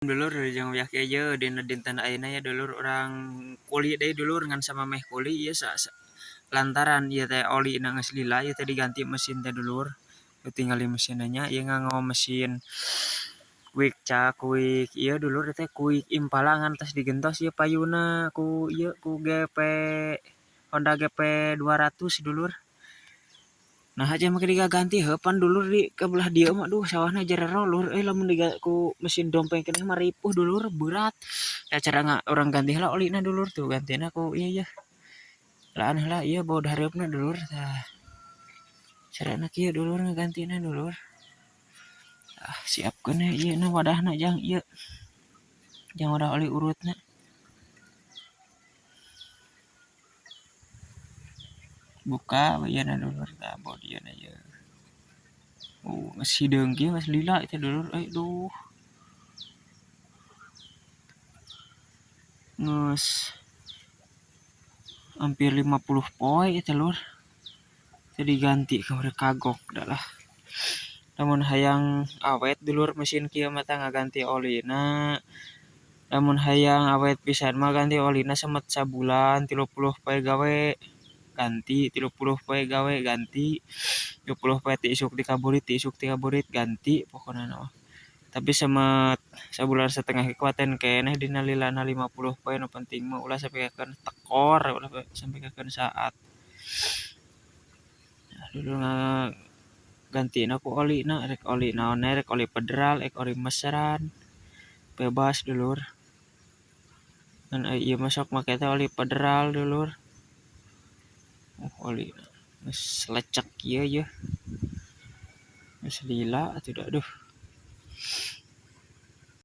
Dulur jeung wiak ieu dina dinten ayeuna ya dulur urang kuli deui dulur ngan samameh kuli ieu lantaran ieu teh oli na geus lila ieu teh diganti mesin teh dulur. Tingali mesinna nya ieu nganggo mesin quick cak quick ieu dulur teh quick Impala ngan tos digentos ieu payuna ku ieu ku GP Honda GP 200 dulur. Nah aja make digaganti heuh pan dulur di ka belah dieu mah aduh sawahna jerero lur euy lamun ku mesin dompeng keneh mah ripuh dulur berat. Cara urang ganti heula olina dulur tuh gantina ku ieu yeuh. Laan heula ieu baud hareupna dulur tah. Carana kieu dulur ngagantina dulur. Ah siapkeun we ieu na wadahna jang ieu. Jang wadah oli urutna. Buka we ieu na dulur tah baud ieu na ieu. Geus hideung kieu geus lila teh dulur euy duh. Geus hampir 50 poe teh lur. Teu diganti kamari kagok da lah. Lamun hayang awet dulur mesin kieu mah tah ngaganti olina. Lamun hayang awet pisan mah ganti olina samet sabulan 30 poe gawe ganti, 30 poe gawe ganti, 20 poe ti isuk dikaburit, ti isuk dikaburit ganti pokona mah. Tapi samet sabulan setengah ge kuaten keneh dina lilana 50 poe nu penting mah ulah sampai kakeun tekor, ulah sampai kakeun saat. Nah, dulur ngagantina ku olina, rek oli naon rek oli Federal, rek oli Mesran. Bebas dulur. Ngan ieu mah sok make teh oli Federal dulur. Oli geus lecek kieu yeuh. Geus lila atuh da aduh.